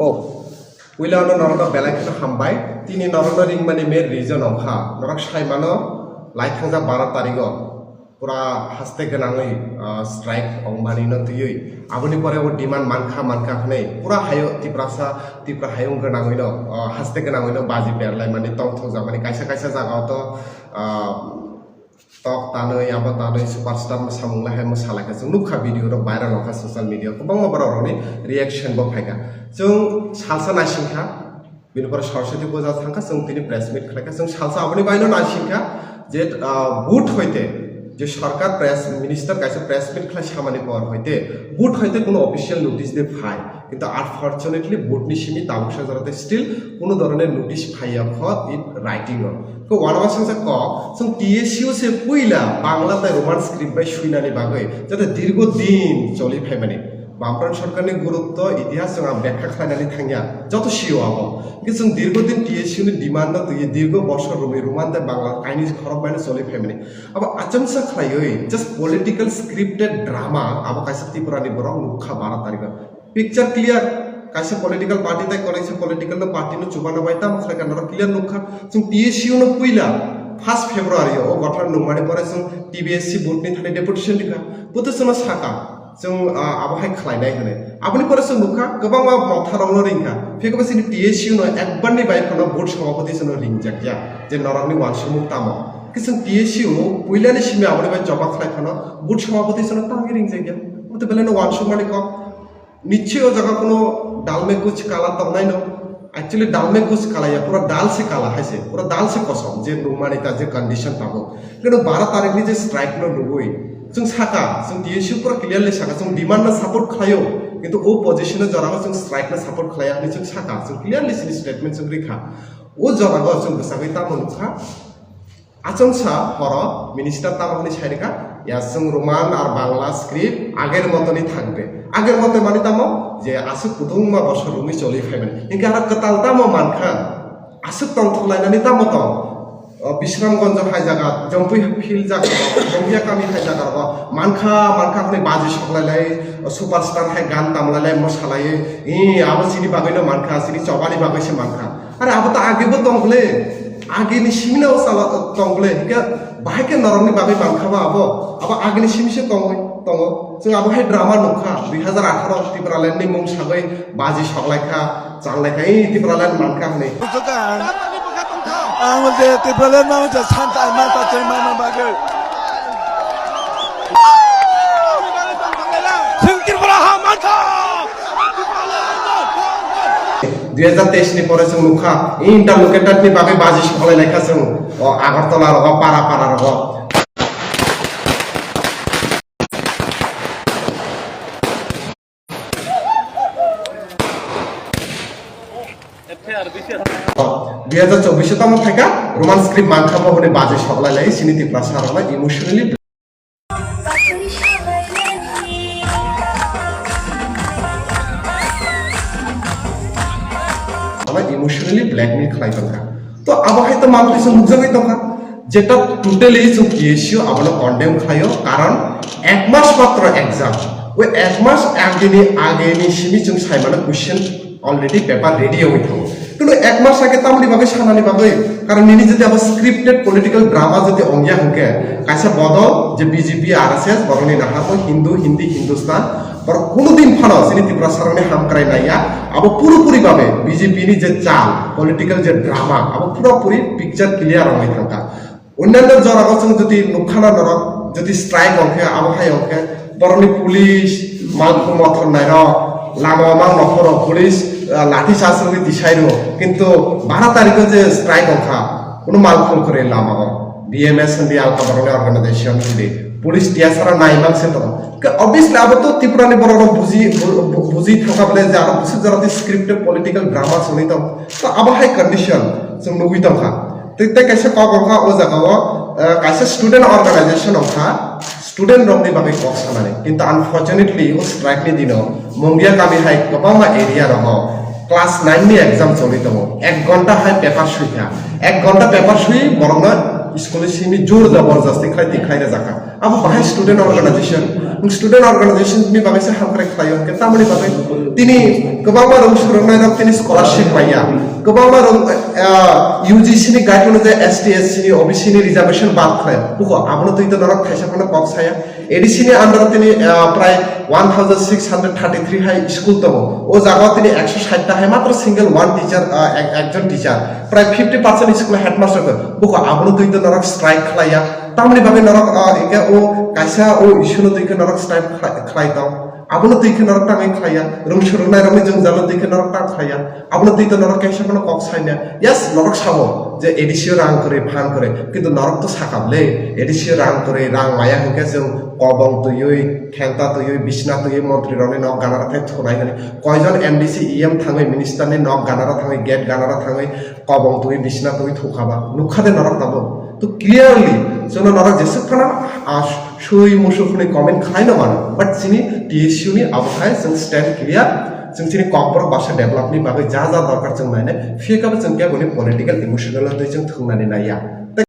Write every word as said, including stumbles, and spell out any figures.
Oh, puila ano norokno belai kheno hambai. Tini norokno ringmani main reason wngkha, norok sai mano, lai thangjak baro tarigo pura haste gwnangwi, ah, strike wngmani no twiwi. Aboni pore o demand mankha, mankha hwnwi pura hayo Tiprasa, Tipra hayung gwnangwi no, ah, haste gwnangwi no baji berlaimani, tongthokjakmani, kaisa kaisa jagao to, ah, tok tanwi, abo tanwi, superstar mwsamung lai hai mwsa lai kha. Chwng nukha video rok viral wngkha social media, kwbangma borok rokni reaction bo phaikha. Chwng salsa naisingkha, bini pore Saraswati puja thangkha, chwng tini press meet khlaikha. Chwng salsa aboni baino naisingkha je, ah, vote hoite je sarkar press minister kaisa press meet khlai samani por hoite vote hoite kuno official notice de phai. Kintu unfortunately, board ni simi tabuksa jora tei still kuno dhoroner notice phaiya kho in writing o. Ko wanama singsa kok, chwng T S U se puila Bangla tei Roman script bai suinani bagwi, jate dirgo din choli phaimani. Bamfront sarkarni gurutto itihas chwng ang bekha khlainani thangya, joto sio abo. Hwnkhe chwng dirgo din T S U ni demand no twiwi dirgo bosor romwi Roman tei Bangla kainwi khorok baino choli phaimani. Abo achomsa khlaiwi just political scripted drama abo kaisa Tripura ni borok nukha baro tarikh o. Picture clear, kaisa political party tei kaisa political no party no chubana bai tamo khlai ka norok clear nukha. Chwng T S U no puila first February o gothan nungmani pore chwng T B S C board ni thani deputation rikha. Buto chwngno saka, chwng, ah, abo hai khlainai hwnwi. Aboni pore chwng nukha kwbangma motha rokno ringkha. Phiya khe chini T S U no ekbar ni bai phano board sabhapati chwngno ringjakya je norokni uansukmung tamo. Khe chwng T S U puilani simi aboni bai choba khlai phano board sabhapati chwngno tangwi ringjakya. Buto belai no uansukmani kok. Nichoi o jaga kuno dalme kuch kala tongnai no. Actually, dalme kuch kala ya, pura dal se kala hai se, pura dal se kosom, je nungmani ta je condition tabuk. Kino baro tarikh ni je strike no nugui, chwng saka, chwng T S U pura clearly saka, chwng demand no support khlaio, kintu o position o jora o chwng strike no support khlaiya hinwi chwng saka, chwng clearly chini statement chwng rikha. O jora o chwng bwsagwi tamo nukha. Achomsa horo minister tamo hwnwi sai rwkha, ya chwng Roman ar Bangla script ager motoni thangbe. Ager moto mani tamo je aswk kutungma bosor romwi choli phaimani. Hinkhe aro kwtal tamo mankha? Aswk tongthok lainani tamo tong? O, Bisramganj hai jaga, Jompui field jaga, Jompia kami hai jaga rogo mankha, mankha hwnwi baji soklailai, o, superstar hai gan tamlailai, mosalai, i, abo chini bagwino mankha, chini chobani bagwi se mankha. Are abo ta age bo tong ble, age ni simi na o sala tong ble, hingke bahai ke norok ni bagwi mankha ba abo, abo age ni simi se tongwi tongo. Chwng abo hai drama nukha, dui hazar atharo Tipraland ni mung sagwi baji soklaikha, chanlaikha, ei Tipraland mankha hwnwi. Bujugan, ang je Tipraland ma je santa mata je ma bagwi. Chwng Tripura ha mankha. Dui hazar teis ni pore chwng nukha, interlocutor ni bagwi baji soklai laikha chwng, o Agartala rogo, para para rogo. Dui hazar chobbish tamo phaikha, Roman script mankha bo hwnwi baji soklai lai, chini Tiprasa rokno emotionally Abo emotionally blackmail khlai tongkha. To abo hai to mantri se nukjagwi tongkha. Jeta totally chwng T S U abono condemn khlaio, karon ek mas matro exam. O ek mas ageni, ageni simi chwng saimano question already paper ready wngwi thango. Kintu ek mas age tamoni bagwi sanani bagwi, karon nini jodi abo scripted political drama jodi ongya hwnkhe, kaisa bodol je B J P, R S S, borokni naharmung Hindu, Hindi, Hindustan, borok kunu din phano chini Tiprasa rokni hamkrai naiya, abo purapuri babe B J P ni je chal, political je drama, abo purapuri picture clear wngwi thangkha. Onnanno jorao chwng jodi nukkhana norok jodi strike ongkhe, abo hai ongkhe, borokni police, malkhung mothor nairok, lama o mang nokhoro police, ah, lathi charge rwgwi tisai rwo. Kintu bara tarikho je strike ongkha, kuno malkhung kwrwi lama o. B M S hindi, alka borokni organization hindi, police tiyasara nai mang se tongo. Ke obviously abo to Tripura ni borok rok buji, bu-, bu-, buji thangkha bole je aro bwswk jora tei scripted political drama choli tong. To abo hai condition chwng nugwi tongkha. Tei, tei kaisa kok wngkha o jaga o, eh, kaisa student organization wngkha, student rokni bagwi kok sanani. Kintu unfortunately o strike ni dino Mungia kami hai kwbangma area rogo class nine ni exam choli tongo. Ek ghonta hai paper sui kha. Ek ghonta paper sui borokno school ni simi jor jabarjasti khlai twi khlai rwjak kha. Abo bahai student organization, student organization ni bagwi se hamkrai khlaio, hwnkhe tamoni bagwi Tini kwbangma rong swrwngnairok tini scholarship manya, kwbangma rong, ah, U G C ni guideline je S T, S C ni, O B C ni reservation bad khlai, buko abono twi to norok thaisa phano kok saya. A D C ni under tini, ah, prai one thousand six hundred thirty three hai school tongo, o jaga tini ekso sait ta hai matro single one teacher, ah, ek-, ekjon teacher, prai fifty percent school headmaster ko, buko abono twi to norok strike khlaiya. Tamni bagwi norok, ah, eke o kaisa o issue no twi khe norok strike khlai, khlai tong. Abono twi khe norok tangwi khlaiya, rung swrwngnairokni jwngjalo twi khe norok tang khlaiya, abono twi to norok kaisa phano kok saina. Yes, norok sabo je A D C o rang kwrwi, phan kwrwi, kintu norok to sakam le, A D C o rang kwrwi, rang maya hwnkhe chwng kobong twiwi, thenta twiwi, bisna twiwi montrirokni nok ganaro thai thunai hwnwi. Koijon M D C, E M thangwi, minister ni nok ganaro thangwi, gate ganaro thangwi, kobong twiwi, bisna twiwi thukhaba. Nukha de norok tabuk? To clearly, chwngno norok jeswk phano, ah, sui musuk hwnwi comment khlaino mano, but chini T S U ni abo hai chwng stand clear, chwng chini Kokborok basa develop ni bagwi ja ja dorkar chwng nainai, phiya khe bo chwng kebo ni political emotional twi chwng thwngnani naiya.